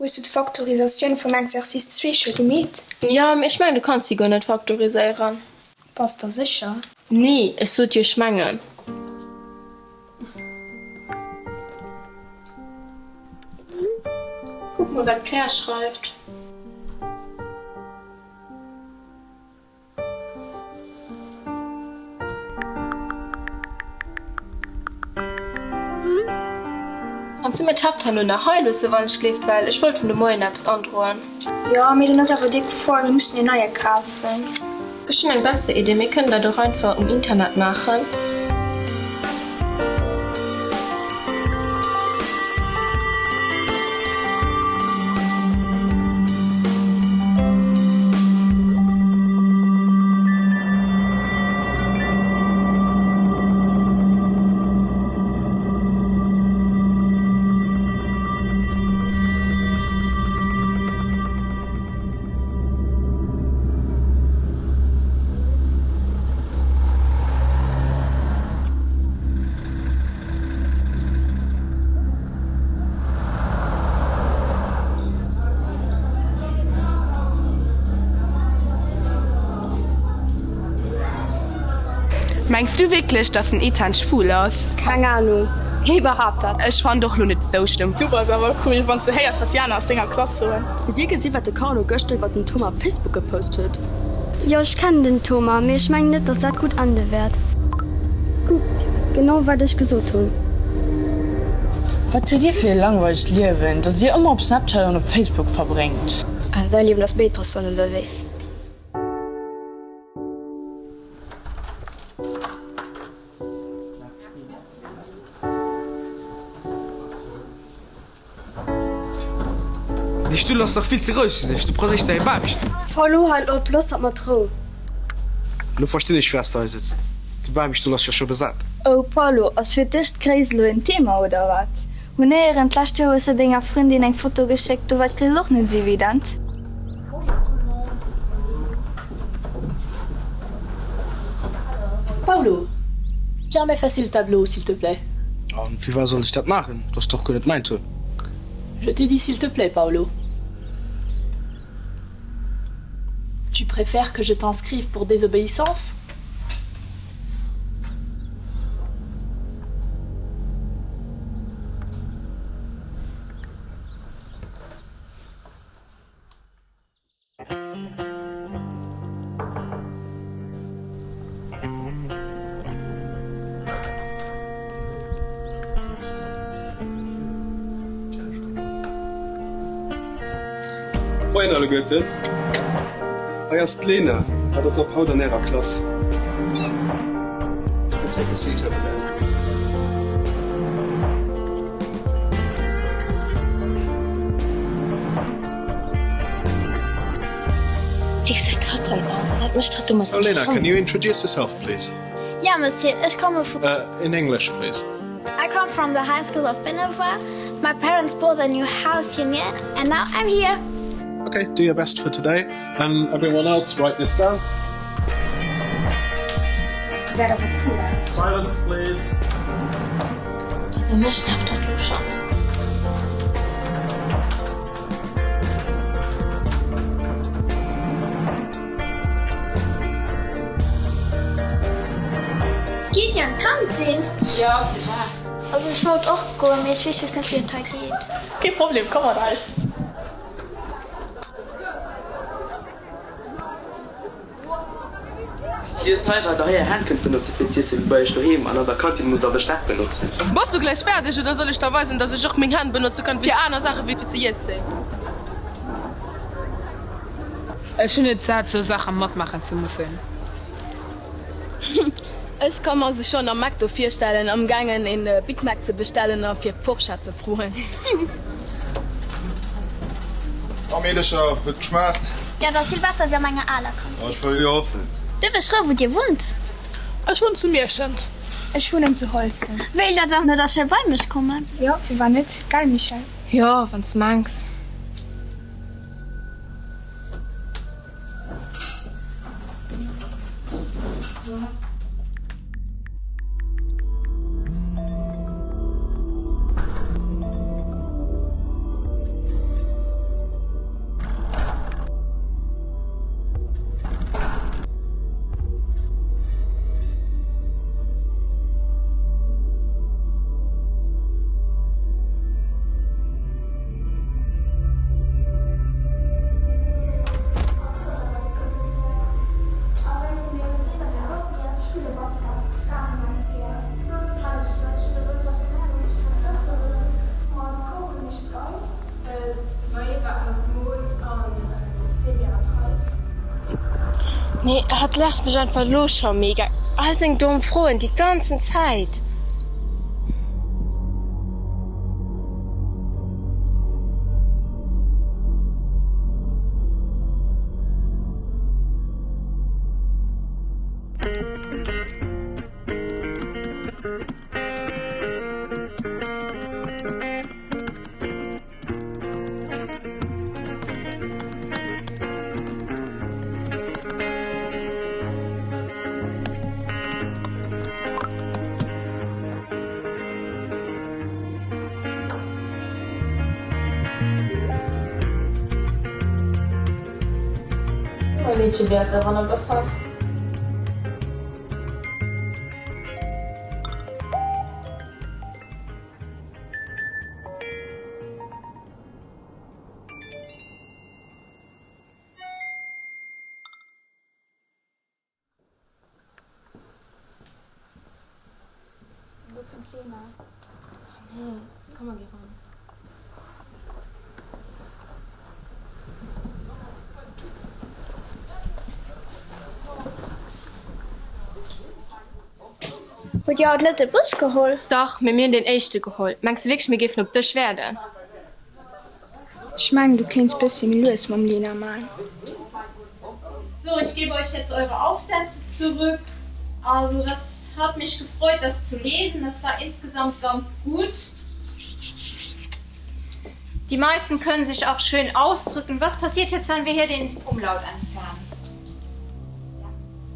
Hues du d'Faktorisatioun vum Exercice 2 scho gemeet? Jo, mee ech mengen du kanns si guer net faktoriséieren. Bass der sécher? Nee, ech sot jo ech mengen. Kuck mol wat d'Claire schreift. Kanns du mir d'Heft herno nach hei loossen, wann ech gleeft, well ech wollt vun de Moien eppes androen. Jo, mee den ass awer déck voll, mir mussen een neie kafen. Ech hunn eng besser Idee, mir kënnen dat och einfach um Internet maachen. Mengs du wierklech, dass den Ethan schwul ass? Keng Ahnung. Hee behaapt dat. Ech fannen och lo net sou schlëmm. Du bass awer cool, wanns du héiers wat déi aner aus denger Klass soen. Hutt dir gesi wat de Carlo gëschter iwwer den Thomas op Facebook gepost huet? Jo, ech kennen den Thomas, mee ech mengen net, dass dat gutt ende wäert. Kuckt, genau wat ech gesot hunn. Wat hutt dir fir e langweilegt Liewen, dass dir ëmmer op Snapchat an op Facebook verbréngt? Däi Liewen ass méi interessant ënnerwee. Dee Stull ass dach vill ze grouss fir dech, du brauchs éischter ee Babystull. Paul, Lo hal op, looss dat mat Rou. Lo verstinn ech firwat s de hei sëtz, de Babystull ass jo scho besat. Oh Paulo, ass fir dech d'Gréisst elo en Thema oder wat? Hunn héieren, d'lescht Joer hues de denger Frëndin eng Foto geschéckt, do war d'Gréisst och net esou evident. Paulo, viens m'effacer le tableau, s'il te plaît. An firwat soll ech dat maachen? Dat ass dach guer net mäin Tour. Je t'ai dit s'il te plaît, Paulo. Tu préfères que je t'inscrive pour désobéissance? Moien alleguerten, hei ass d'Lena, hat ass ab haut an ärer Klass. You can take a seat over there. Wéi gesäit hatt dann aus a wat mécht hatt do mat So Lena, can you introduce yourself please? Ja, Monsieur, ech komme vu. Uh, in English please. I come from the high school of Benevois. My parents bought a new house here near and now I'm here. Okay, do your best for today and everyone else write this down. Gesäit awer cool aus. Silence please. Also mech nervt dat lo schon. Geet dir an d'Kantin? Jo, firwat? Also ech wollt och goen, mee ech weess just net wéi et hei geet. Kee Problem, komm mat eis. Hie ass teier, well der hei är Hänn kënnt benotzen fir z'iessen, wéi bei iech doheem an an der Kantin musst der Besteck benotzen. Bass du gläich fäerdeg oder soll ech der weisen, dass ech och meng Hänn benotze kann fir aner Saache wéi fir ze iessen? Ech hunn et sat sou Saache matmaachen ze mussen. Ech ka mer se schonn am McDo virstellen, am gaangen een Big Mac ze bestellen a fir d'Forschett ze froen. A Meedercher, huet geschmaacht? Jo, dat ass vill besser wéi a menger aler Kantin. Ech wëll jo hoffen. Dierf ech froen, wou Dir wunnt? Ech wunnen zu Mierschent. Ech wunnen zu Holsten. Wéilt Der dann net erschwé bei mech kommen? Jo, firwat net, gell Michèle? Jo, wann s mengs. Nee, hatt nervt mech einfach elo scho mega. All seng domm Froen déi ganzen Zäit. Mäi Meedche wäert awer nach bëssen. Do kënnt d'Lena. Oh nee, komm mer gi ran. Hutt Dir haut net de Bus geholl? Dach, mee mir hunn deen éischte geholl. Mengs de wierklech, mir géifen op dech wäerden? Ech mengen, du kéints bëssi méi lues mam Lena man. So, ich gebe euch jetzt eure Aufsätze zurück. Also das hat mich gefreut, das zu lesen. Das war insgesamt ganz gut. Die meisten können sich auch schön ausdrücken. Was passiert jetzt, wenn wir hier den Umlaut entfernen?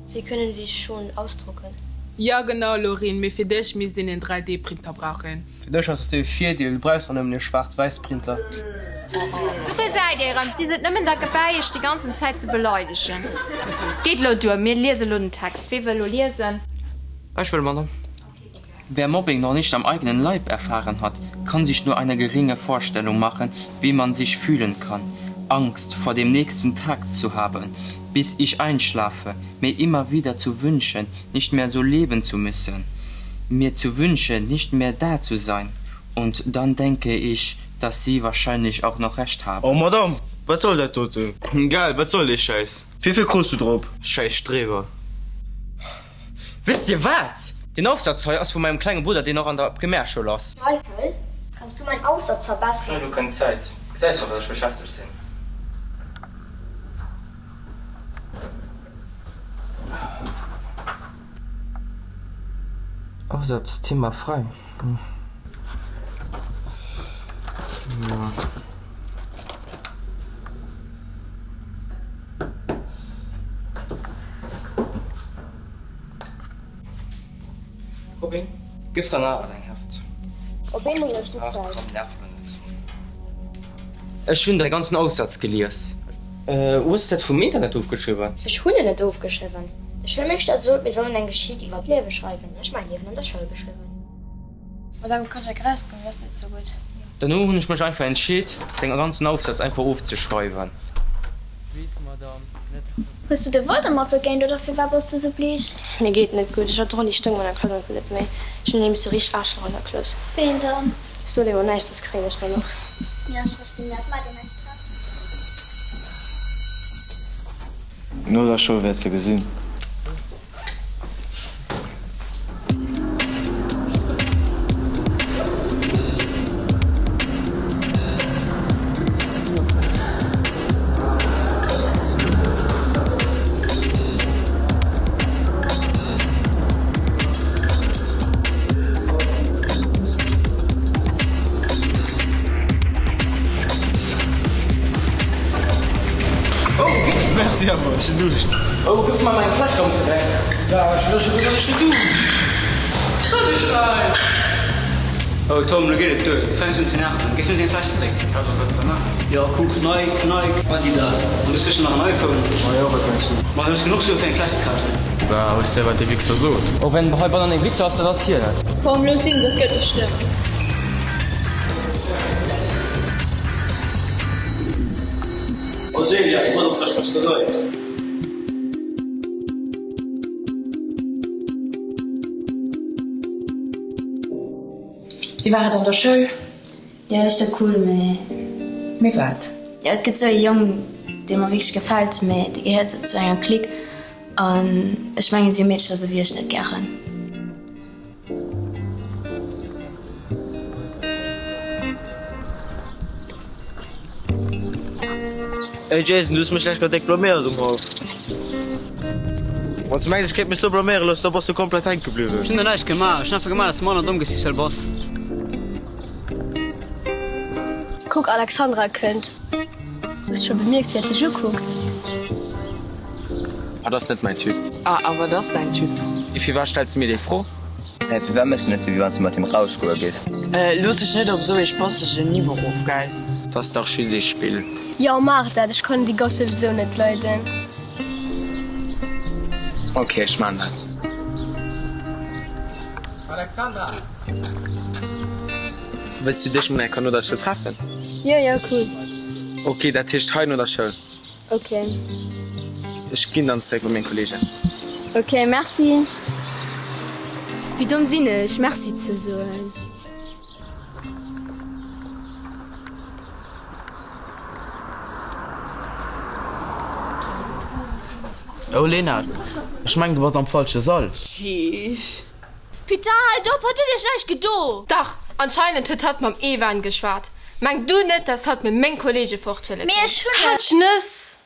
Sie können sich schon ausdrucken. Jo genau Laurine, mee fir dech misst een en 3D Printer brauchen. Fir dech ass et e Virdeel, du brauchs der nëmmen e Schwaarz-Wäiss-Printer. Do gesäit ee erëm, dir sidd nëmmen derbäi iech déi ganzen Zäit ze beleidegen. Geet elo duer, mir liese lo den Text. Wee wëll lo liesen? Ech wëll, Madame. Wer Mobbing noch nicht am eigenen Leib erfahren hat, kann sich nur eine geringe Vorstellung machen, wie man sich fühlen kann. Angst vor dem nächsten Tag zu haben, bis ich einschlafe, mir immer wieder zu wünschen, nicht mehr so leben zu müssen, mir zu wünschen, nicht mehr da zu sein. Und dann denke ich, dass sie wahrscheinlich auch noch recht haben. Oh Madame, wat soll dat doten? Gell, wat soll dee Schäiss? Wéivill krus du drop? Schäiss Streber. Wisst dir wat? Den Aufsatz hei ass vu mengem klenge Brudder, deen nach an der Primärschoul ass. Michael, kanns du mäin Aufsatz verbesseren? Ech hunn elo keng Zäit. Gesäis doch, dass ech beschäftegt sinn. Aufsatz Thema frei. Robin, gëffs der nach awer däin Heft? Op eemol hues du Ach Zäit. komm, nerv lo net. Ech hunn däi ganzen Aufsatz gelies. Hues de dat vum Internet ofgeschriwwen? Ech hunn en net ofgeschriwwen. De Schoulmeeschter sot, mir sollen eng Geschicht iwwer d'Liewe schreiwen. Ech mäin Liewen an der Schoul beschriwwen. Madame, kann ech erausgoen? Mir ass net esou gutt. Dono hunn ech mech einfach entscheet, säin ganzen Aufsatz einfach ofzeschreiwen. Hues du de Voldemort begéint oder firwat bass de sou bleech? Mir geet net gutt. Ech erdroen déi Stëmmung an der Klass einfach net méi. Ech hunn nämlech sou richteg Aarschlach an der Klass. Wéi een dann? Ech soen dir mol näischt, soss kréien ech der nach. Jo, ech verstinn dat. Maach dir näischt draus. No der Schoul wäerts de gesinn. Oh, merci awer, ech hunn Duuscht. Oh, gëff mer meng Fläsch rëm zeréck. Da, ech hunn der scho gesot, ech hunn Duuscht. Sonneschleif! Oh Tom, lo geet et duer, du fänks un ze nerven. Géff mir seng Fläsch zeréck. Wat soll dat ze Jo, kuck, Nike, Nike, Adidas. An du hues sécher nach en iPhone. Ma jo, wat mengs du? Ma du hues genuch Sue fir eng Fläsch ze kafen. Bah, hues de wat dee Wichser sot? Oh, wenn heibannen e Wichser ass, dat ass hien et. Komm, looss sinn, soss gëtt et schlëmm. Oh Celia, mat op der schlechter Sait. Wéi war et an der Schoul? Jo, ech dat cool, mee. Mee wat? Jo, et gëtt sou ee Jong, dee mer wierklech gefält, mee dee gehéiert sou zu enger Clique. An ech mengen, si hu Meedercher esou wéi ech net gären. Ey Jason, du hues mech lech grad déck blaméiert um Haff. Wann s du mengs ech kéint mech sou blaméiere loossen, da bass du komplett hänke bliwwen. Ech hunn der näischt gemaach, ech hunn einfach gemaach, dass du manner domm gesichel bass. Kuck, Alexandra kënnt. Hues scho bemierkt wéi hat dech ukuckt? Hatt ass net mäin Typ. Ah, awer et ass däin Typ. Firwat stells du mir déi Fro? Hä, firwat méchs du net sou wéi wanns du mat him rausgoe giss? Looss dech net op esou ee spassegen Niveau rof, gell? 't ass dach just ee Spill. Jo, maach dat, ech kann déi Goss souwisou net leiden. Ok, ech maan dat. Alexandra! Wëlls du dech mol eng Kéier no der Schoul treffen? Jo, jo, cool. Ok, dat heescht hei no der Schoul? Ok. Ech ginn dann zeréck bei meng Kollegen. Ok, merci. Wéi domm sinn ech, Merci ze soen. Oh Lena, ech mengen du bass am falsche Sall. Sheesh. Putain, haalt op, hatt huet iech näischt gedo! Dach, anscheinend huet hatt mam Evan geschwat. Meng du net, dass hatt mir meng Kollege forthuele Mee kéint? ech hunn Halt d'Schnëss!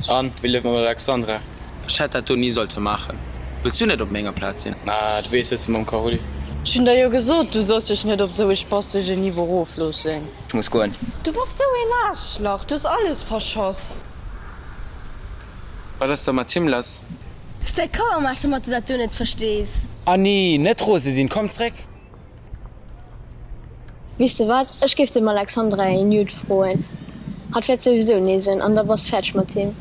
An, wéi lieft mam Alexandra? Ech hätt dat do ni sollte maachen. Wëlls du net op menger Plaz sinn? Ah, du weess, ech si mam Caroli. Ech hunn der jo gesot, du solls dech net op esou ee spassegen Niveau rofloossen. Ech muss goen. Du bass sou een Aarschlach, du hues alles verschoss. Wat ass da mat him lass? Hues däi Kapp am Aarsch domat du dat do net verstees. Ah nee, net rose sinn, komm zréck! Weess de wat, ech géif dem Alexandra een Nude froen, hatt wäert souwisou nee soen an da bass fäerdeg mat him.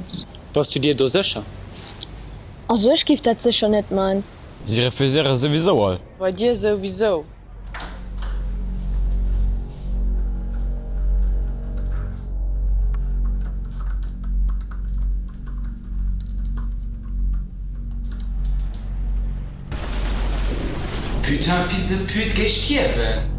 Bass du dir do sécher? Also ech géif dat sécher net man. Si refuséiere souwisou all. Bei dir souwisou. Putain, fils de pute, géi stierwen!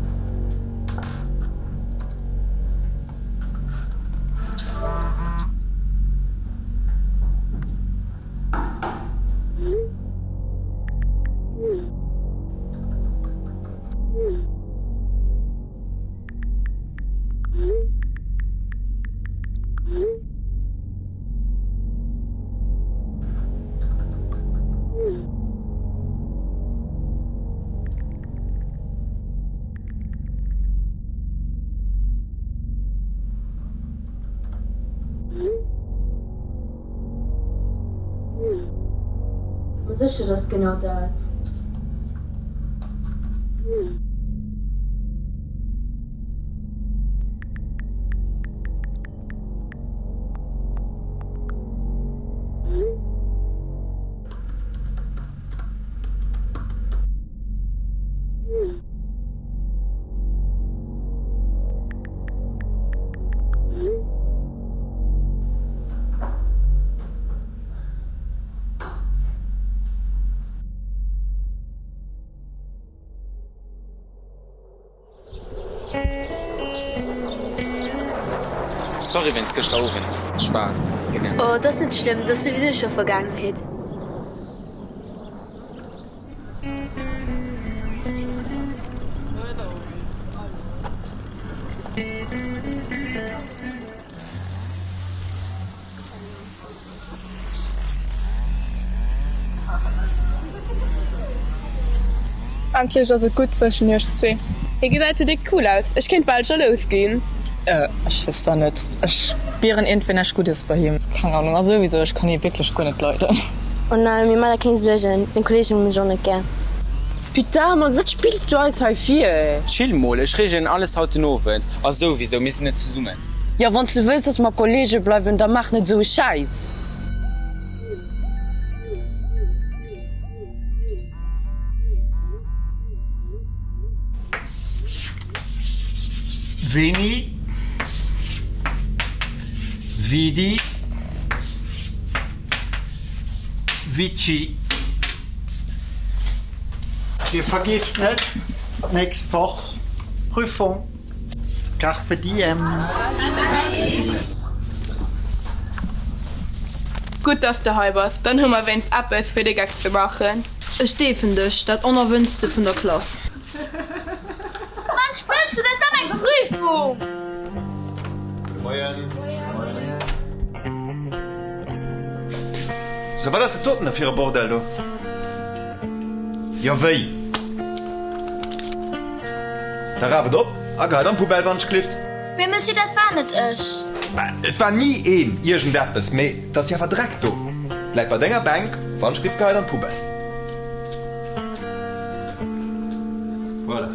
Ma sécher, et ass genau dat. Sorry wéinst gëschter Owend, ech war genervt. Oh, et ass net schlëmm, et ass souwisou scho Vergaangenheet. Endlech ass et gutt zwëschen iech zwee. Hie gesäit sou déck cool aus, ech kéint bal jalous ginn. Ech weess da net, ech spieren iergendwéi näischt Guddes bei him, keng Ahnung, a souwisou, ech kann hie wierklech guer net leiden. Oh nei, mee maach der keng Suergen, seng Kollegen hunn mech och net gär. Putain Mann, wat spills du eis hei vir? Chill mol, ech reegelen alles haut den Owend. A souwisou, mir sinn net zesummen. Jo, wann s du wëlls, dass mer Kollege bleiwen, da maach net esou e Schäiss. Veni, vidi, vici. Dir vergiesst net, d'nächst Woch Prüfung. Carpe diem! Gutt, dass de hei bass, dann hu mer wéinst eppes fir de Geck ze maachen. Ech deefen dech, dat Onerwënschtste vun der Klass. Mann, spënns du, dat war meng Prüfung! Moien. So, wat ass dat doten da fir e Bordell do? Jo, wéi? Da raf et op a gei et an d'Poubelle, wann d'schlift. Mee Monsieur, dat war net ech. Bah, et war ni een iergendeppes, mee 't ass jo awer Dreck do. Läit bei denger Bänk, wann d'schlift, gei et an d'Poubelle. Voilà.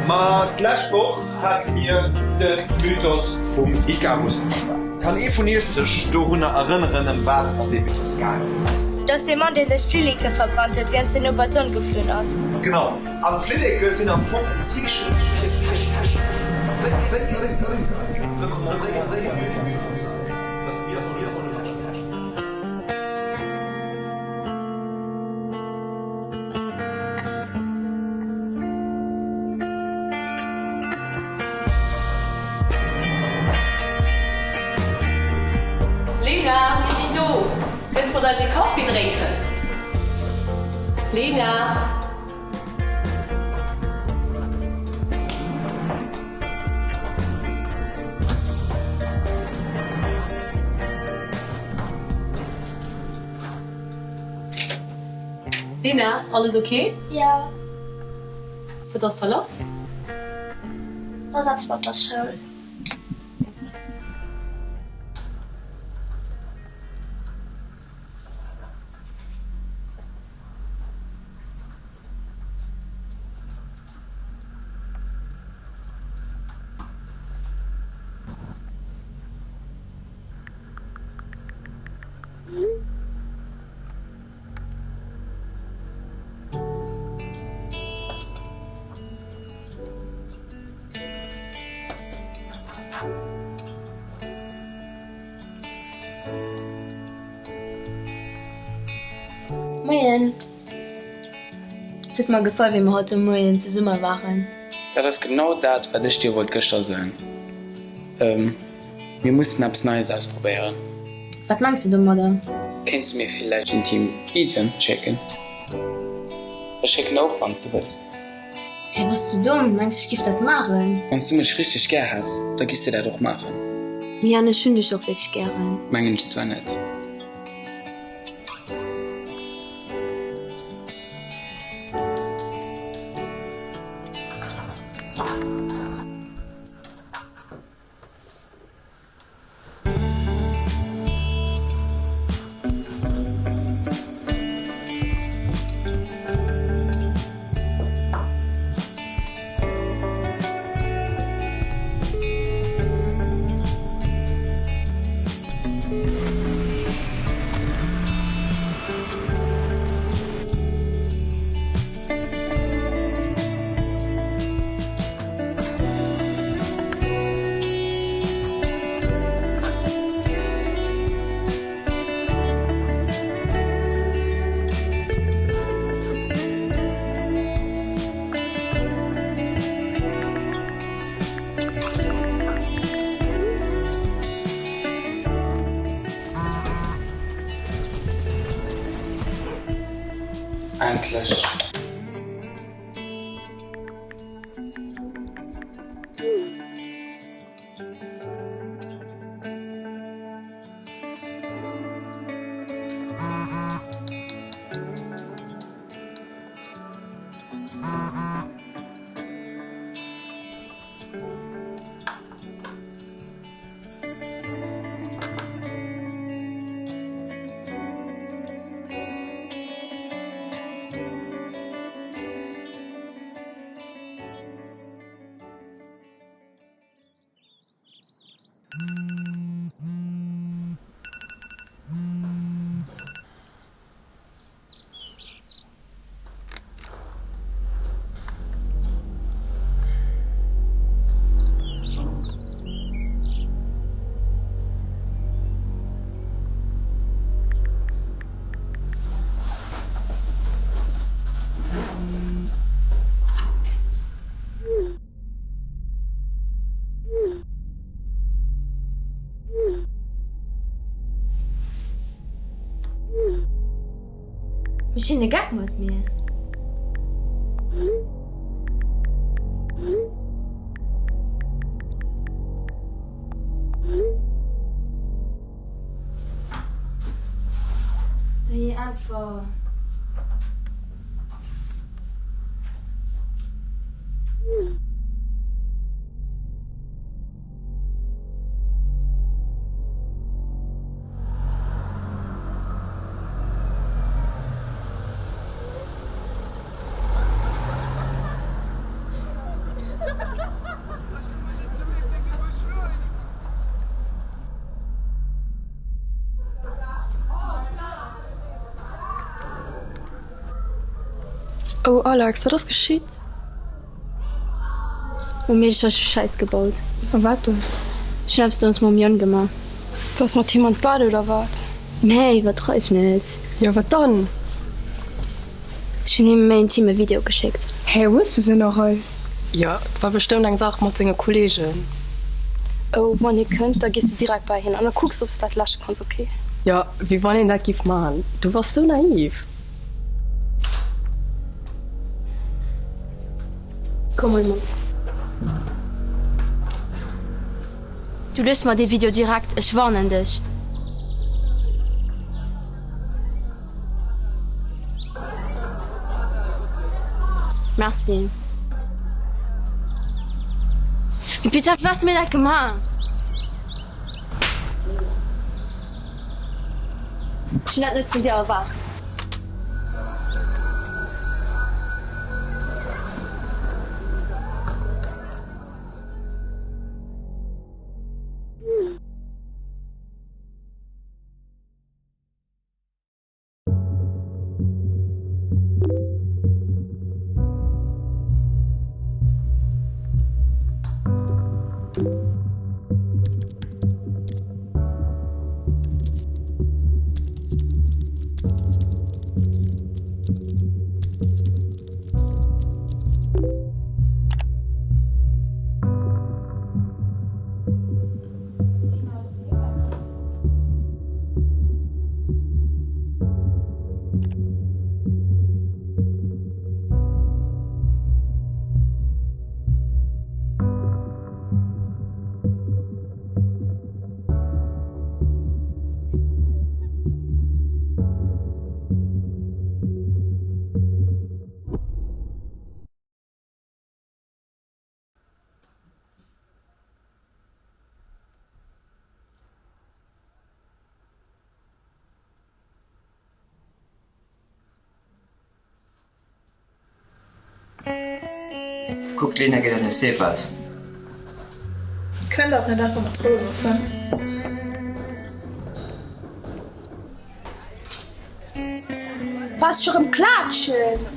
Ma d'lescht Woch hate mir de Mythos vum Ikarus beschwat. Kann ee vun iech sech dorunner erënneren, ëm wat et an deem Mythos gaangen ass? Et ass dee Mann, dee sech Flilleke verbrannt huet, wärend hien ober d'Sonn geflunn ass. Genau. An d'Flilleke sinn am Fong en Zeechen fir Pech. Wéi recommandéiert de Mythos, dass mir sollen. Lena, mir sinn do! Kënns mat eis ee Kaffi drénken? Lena! Lena, alles ok? Jo. Wat ass da lass? Ass eppes mat der Schoul. Moien. Et huet mer gefall wéi mer haut de Moien zesumme waren. Dat ass genau dat wat ech dir wollt gëschter soen. Mir mussen eppes Neies ausprobéieren. Wat mengs de domadder? Kéints du mir villäicht intim Videoen schécken? Ech schécken der och wanns du wëlls. Hä, bass du domm? Mengs ech giff dat maachen? Wanns du mech richteg gär häss, da giss de dat och maachen. Mee an ech hunn dech och wierklech gären. Mengen ech zwar net. Endlech! Mécht hien de Geck mat mir? Dajee, äntwer! Oh Alex, wat ass geschitt? Oh Meedchen, ech hu Schäiss gebaut. A wat dann? Ech hunn eppes Dommes mam Yann gemaach. Du bass mat him an d'Bad oder wat? Nee, iwwerdreif net. Jo, wat dann? Ech hunn him e méi intime Video geschéckt. Hä, hues du se nach all? Jo, et war bestëmmt eng Saach mat senge Kollegen. Oh, wann hie kënnt, da gees de direkt bei hien an da kucks, ob s dat läsche kanns, ok? Jo, wéi wann een dat giff man. Du bass sou naiv. Komm mol mat. Du löschs mer dee Video direkt, ech warnen dech. Merci. Mee Peter, wéi has du mir dat gemaach? Ech hunn dat net vun dir erwaart. Kuck, d'Lena geet an de CEPAS. Kënnt dat net einfach mat Rou loossen? Was ech erëm klaatschen?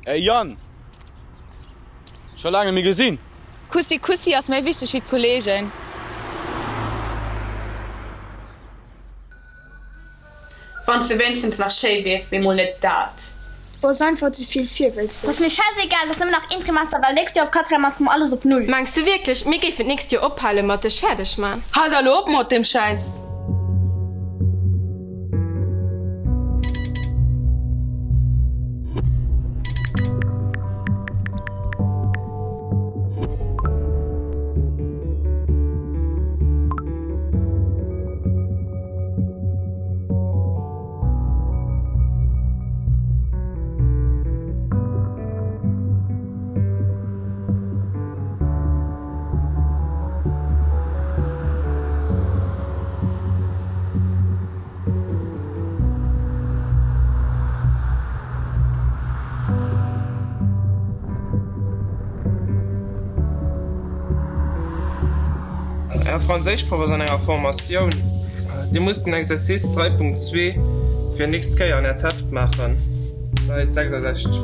Ey Yann! Scho laang net méi gesinn! Kussi Kussi ass méi wichteg wéi d'Kollegen. Wanns de wéinstens nach schéi wiers, mee mol net dat. Bass einfach ze vill virwëlzeg. Ass mir scheißegal, et ass nëmmen nach een Trimester, well nächst Joer op Quatrième ass rëm alles op Null. Mengs du wierklech, mir géifen d'nächst Joer ophale mat dech fäerdeg man? Halt elo op mat deem Schäiss! Är Franséischproff ass an enger Formatioun. Dir musst den Exercice 3.2 fir nächst Kéier an Äert Heft maachen, Säit 66.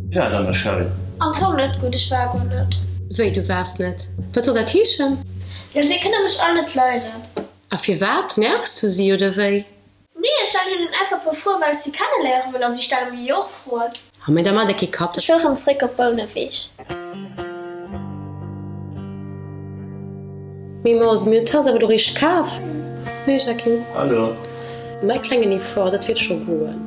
Wéi war et an der Schoul? Am Fong net gutt, ech war guer net. Wéi, du waars net? Wat soll dat heeschen? Jo, si kënne mech all net leiden. A firwat? Nervs du si oder wéi? Nee, ech stellen hinnen einfach e puer Froen, well ech si kenneléiere wëll a si stelle mir jo och Froen. Oh, mee da maa der kee Kapp. Ech wëll rëm zréck op Bouneweg. Mee Mausi, mir hunn d'Haus awer do réischt kaf. Hey Jackie. Hallo. Mäi klengen Effort, dat wäert scho goen.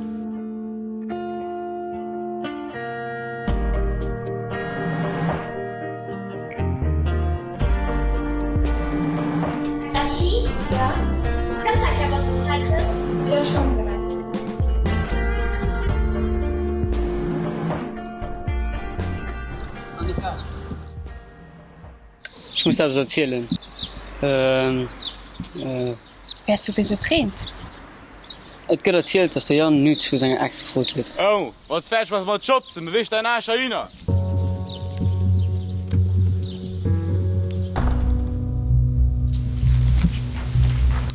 Jackie, Ja? Kënns eng Kéier mat zum Zäitquiz? Jo, ech kommen direkt. Ech muss eppes erzielen. Wäers du bis et reent? Et gëtt erzielt, dass de Yann Nudes vu senger Ex gefrot huet. Oh, wann s fäerdeg bass mat schopsen, beweeg däin Aarsch heihinner!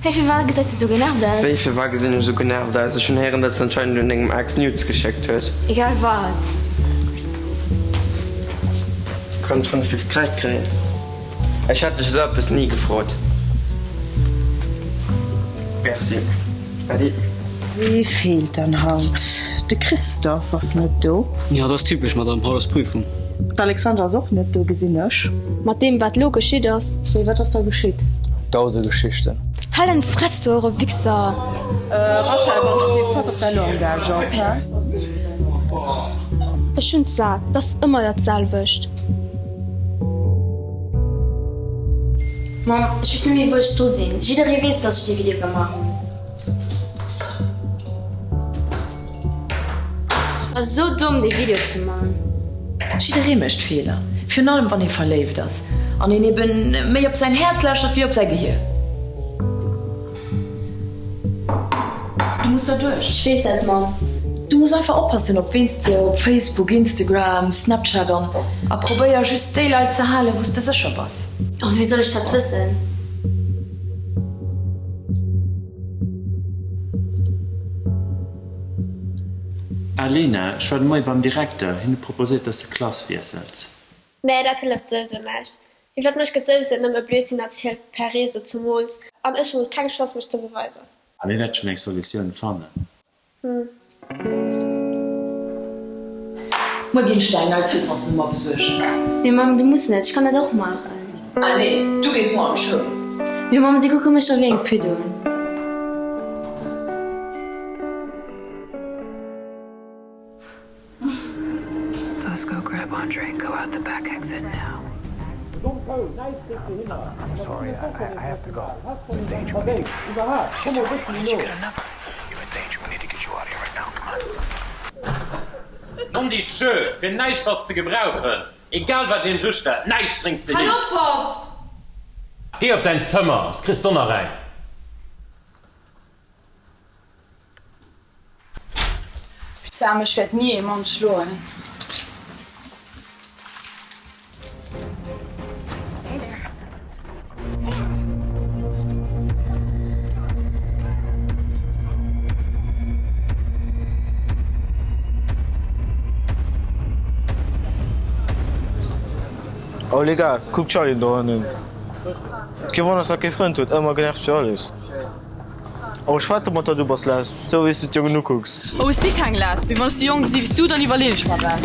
Hey, firwat gesäis de sou genervt aus? Wéi, firwat gesinn ech esou genervt aus? Ech hunn héieren, datt s de anscheinend un dengem Ex Nudes geschéckt hues. Egal wat. Kann ech wann ech giff Kräid kréien? Ech hätt dech esou eppes ni gefrot. Merci. Äddi. Wee feelt dann haut? De Christophe ass net do. Jo, dat ass typesch, Madame, haut ass Prüfung. D'Alexandra ass och net do, gesinn ech. Mat deem wat lo geschitt ass. Wéi, wat ass da geschitt? Dausend Geschichten. Hal deng Fress du eure Wichser! Rachel, wann ech giff, pass op däi Langage op, he? Ech hunn 't sat, 't ass ëmmer dat selwecht. Mamm, ech weess net méi wou ech dru sinn. Jidderee weess, dass ech dee Video gemaach hunn. Ech war sou domm dee Video ze man. Jidderee mécht Feeler, virun allem wann ee verléift ass an een eben méi op säin Häerz lauschtert wéi op säi Gehier. Du muss da duerch. Ech weess dat, Mamm. Du muss einfach oppassen op ween s de op Facebook, Instagram, Snapchat an a probéier just déi Leit ze halen wou s de sécher bass. Oh, wéi soll ech dat wëssen? Ah Lena, ech war de Moie beim Direkter, hien huet proposéiert dass de Klass wiessels. Nee, dat hëlleft souwisou näischt. Iwwert mech gëtt souwisou nëmme Blödsinn erzielt, per Réseau zumools, an ech hunn keng Chance mech ze beweisen. Ah, mir wäerte schonn eng Solutioun fannen. Hm. Muer ginn ech der eng nei Telefonsnummer besuergen. Mee Mamm, du muss net, ech kann dat och maachen. Ah nee, du gees muer an d'Schoul. Mee Mamm, si kucke mech scho wéi eng Pütt un. Let's go grab Andre and go out the back exit now. I'm sorry, I, I have to go. I'm in danger. We need to, where did you get a number? You're in danger. We need to get you out of here right now. Come on. Dondi, tschö, fir näischt bass ze gebrauchen. Egal wat een sech stellt, näischt bréngs de Hal hin. op, Papp! Géi op däin Zëmmer, s kriss Donner räin. Putain, mech wäert ni ee Mann schloen. Oh les gars, kuck d'Charline do hannen. Kee Wonner dass dat kee Frënd huet, ëmmer genervt fir alles. Oh ech wette mat der du bass lesb, sou wéis du d'Jongen ukucks. Oh ech si keng Lesb, mee wann ech sou jong si wéis du, dann iwwerleen ech mer dat.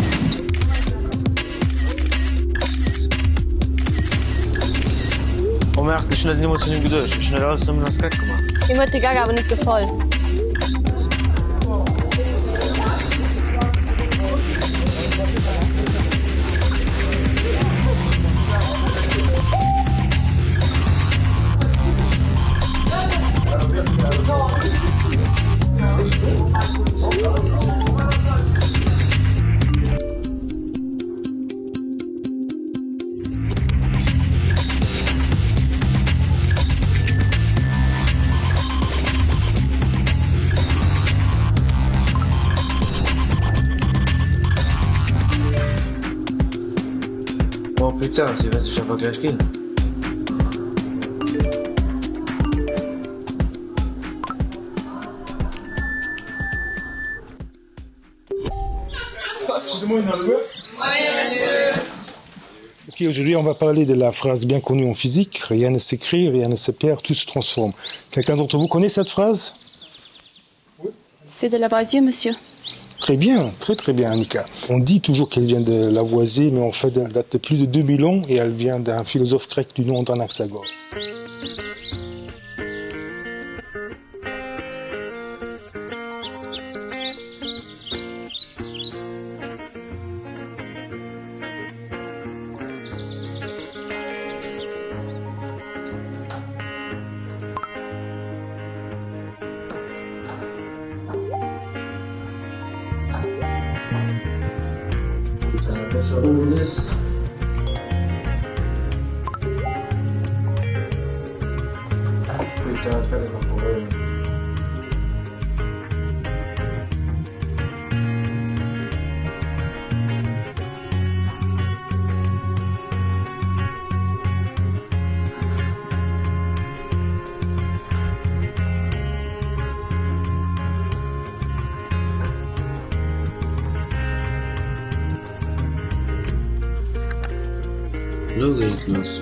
Oh merde, ech hunn dat nimools vun him geduecht, ech hunn dat alles nëmmen als Geck gemaach. Him huet de Gag awer net gefall. Oh putain, si wäert sech awer gläich ginn. Ok, aujourd'hui, on va parler de la phrase bien connue en physique, rien ne s'écrit, rien ne se perd, tout se transforme. Quelqu'un d'entre vous connaît cette phrase C'est de Lavoisier, monsieur. Très bien, très très bien Annika. On dit toujours qu'elle vient de Lavoisier, mais en fait elle date de plus de 2000 ans et elle vient d'un philosophe grec du nom d'Anaxagore. Lo geet et lass.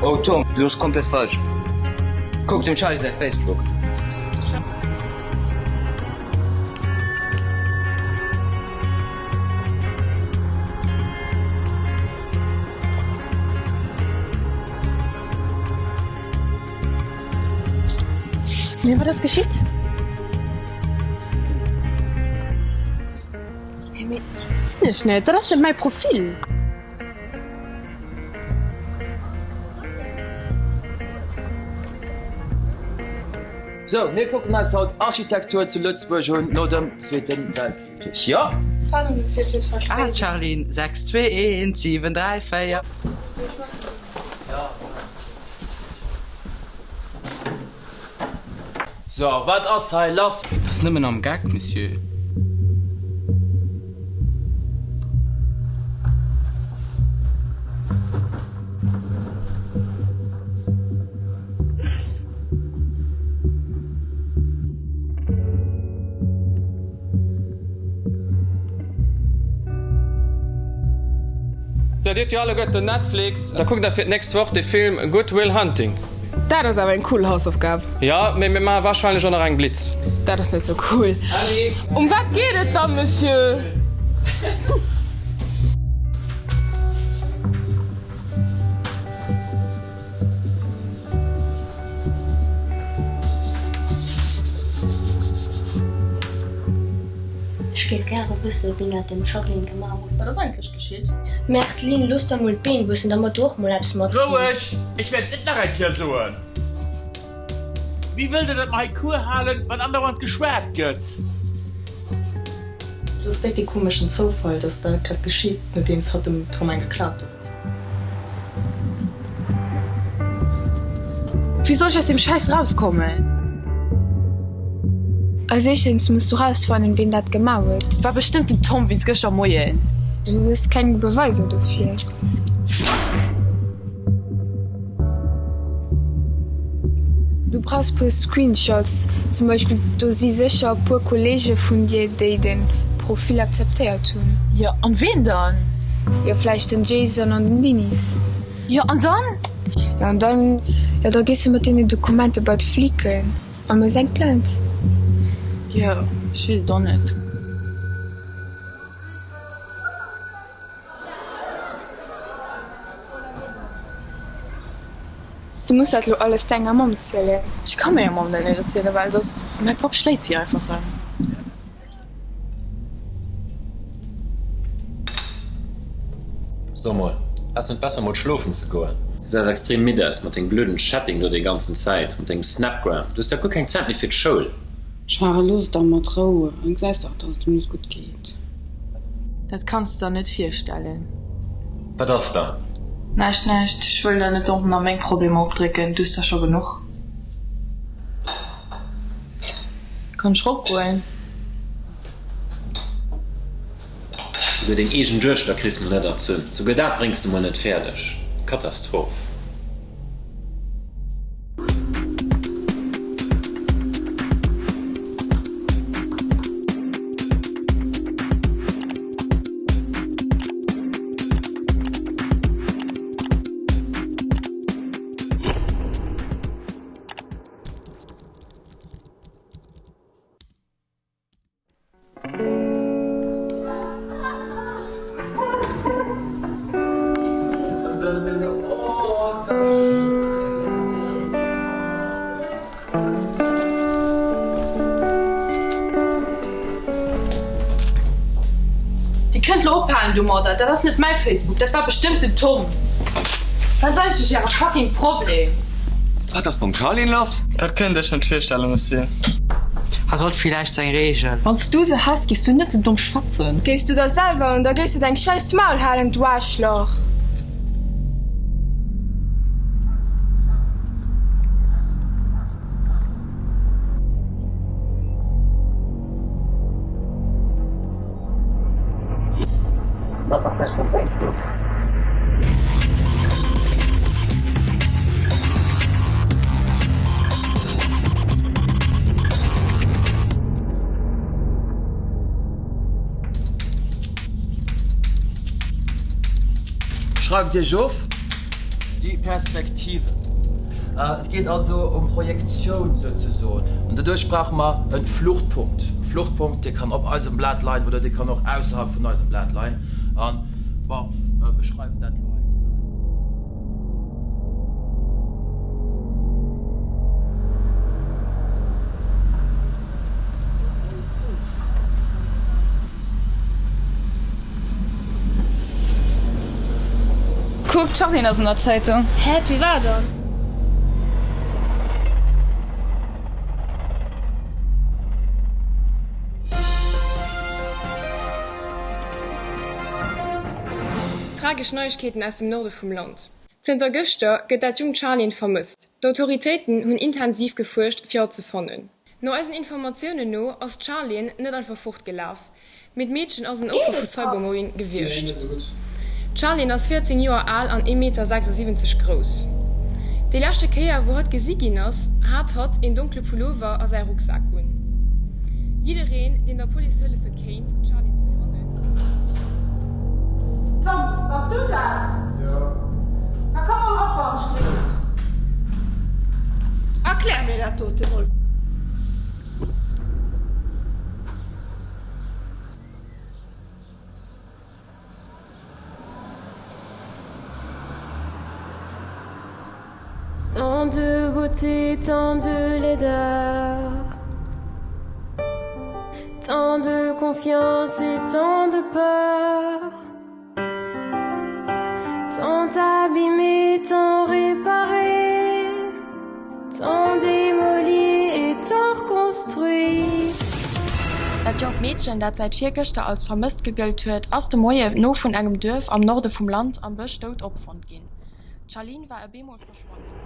Oh Tom, du hues komplett falsch. Kuck dem Charlie säi Facebook. Mee wat ass geschitt? Hé mee dat sinn ech net, dat ass net mäi Profil. Sou, mir kucken eis haut Architektur zu Lëtzebuerg un no dem Zweete Weltkrich. Jo? Pardon, Monsieur, fir d'Verspéidung. Ah, Charline, 6, 2, 1, 7, 3, 4. So, wat ass hei lass? Et ass nëmmen am Geck, Monsieur. Sou, dir hutt jo alleguerten Netflix, da kuckt der fir d'nächst Woch de Film Good Will Hunting. Dat ass awer eng cool Hausaufgab. Jo, mee mir maache warscheinlech och nach eng Blitz. Dat ass net sou cool. Um wat geet et da, Monsieur? Ech géif gäre wëssen, wien dat dem Charline gemaach huet. Wat ass eigentlech geschitt? Merkt Lynn, looss der mol d'Been wuessen, dermat du och mol eppes matkriss. Roueg! Ech wäert et net nach eng Kéier soen. Wéi wëllt Der, datt mer hei Cours halen, wann andauernd geschwat gëtt? Dat ass déck dee komeschen Zoufall, dass dat grad geschitt, nodeems hatt dem Tom eng geklaut huet. Wéi soll ech aus deem Schäiss rauskommen? Als éischtens muss du rausfannen, ween dat gemaach huet. War bestëmmt den Tom wéinst gëschter Moien. Du hues keng Beweiser dofir. Fuck! Du brauchs puer Screenshots, zum Beispill do si sécher e puer Kollege vun dir déi den Profil akzeptéiert hunn. Jo an ween dann? Jo vläicht den Jason an den Dinis. Jo an dann? Jo an dann, jo da gees de mat deenen Dokumenter bei d'Flicken a méchs eng Plainte. Jo ech weess et och net. Du muss dat lo alles denger Mamm zielen. Ech ka menger Mamm dat net erzielen, well soss, mäi Papp schléit si einfach rëm. So mol, ass net besser mol schlofen ze goen? Du gesäis extrem midd aus mat dengem blöden Chatting do déi ganzen Zäit, mat dengem Snapgram. Du hues dach guer keng Zäit méi fir d'Schoul. Charel, looss et dach mat Rou, gesäis dach, dass et em net gutt geet. Dat kanns de der net virstellen. Wat ass dann? Näischt, näischt. Ech wëll der net och nach meng Problemer opdrécken. Du hues der scho genuch. Kann ech ropgoen? Souguer deng eegen Duechter kriss mol net erzunn. Souguer dat bréngs de mol net fäerdeg. Katastroph. Dir kënnt lo ophalen domadder, dat ass net mäi Facebook, dat war bestëmmt den Tom. Wat ass eigentlech äre fucking Problem? Wat ass mam Charline lass? Dat kënnt Iech net virstellen, Monsieur. Hatt huet villäicht seng Reegel. Wann s du se häss, géifs du net sou domm schwätzen. Géifs du der selwer un, da géifs du deng scheiss Maul halen, du Aarschloch! Bass nach net op Facebook? Schreift Iech of. Déi Perspektiven. Et geet also ëm Projektioun souzesoen. An doduerch brauche mer e Fluchtpunkt. E Fluchtpunkt, dee kann op eisem Blat leien oder dee kann och ausserhalb vun eisem Blat leien. An, bon, ech schreiwen dat elo hei nach eng Kéier. Kuck, d'Charline ass an der Zeitung. Hä, firwat dann? Tragesch Neiegkeeten aus dem Norde vum Land. Zënter gëschter gëtt dat jonkt Charline vermësst. D'Autoritéiten hunn intensiv gefuerscht, fir hatt ze fannen. No eisen Informatiounen no ass d'Charline net einfach fortgelaf, mee d'Meedchen ass en Opfer vu Cybermobbing gewiescht. D'Charline ass 14 Joer al an 1,76 Meter grouss. Déi leschte Kéier wou hatt gesi ginn ass, hat hatt een donkle Pullover a säi Rucksak un. Jiddereen, deen der Police hëllefe kéint, d'Charline ze fannen, Tom, bass du dat? Jo. Da komm mol rop, wann ech gelift. Erklär mir dat dote mol. Tant de beauté, tant de laideur. Tant de. confiance et tant de peur. Tant abîmé, tant réparé, tant démoli et tant reconstruit. Dat jonkt Meedchen, dat säit virgëschter als vermësst gegëllt huet, ass de Moie no vun engem Duerf am Norde vum Land am Bësch dout opfonnt ginn. D'Charline war e bemol verschwonnen.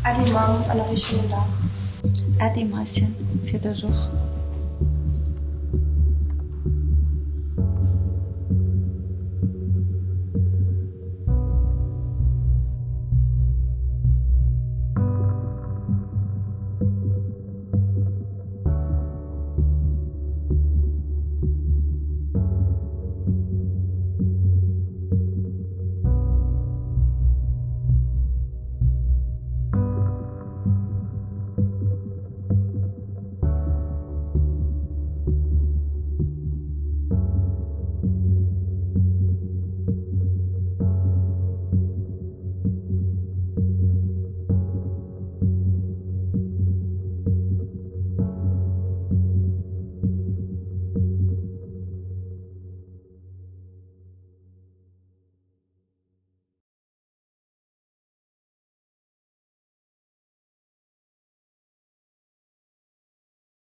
Äddi Mamm an nach ee schéinen Dag. Äddi Maischen, fir dech och.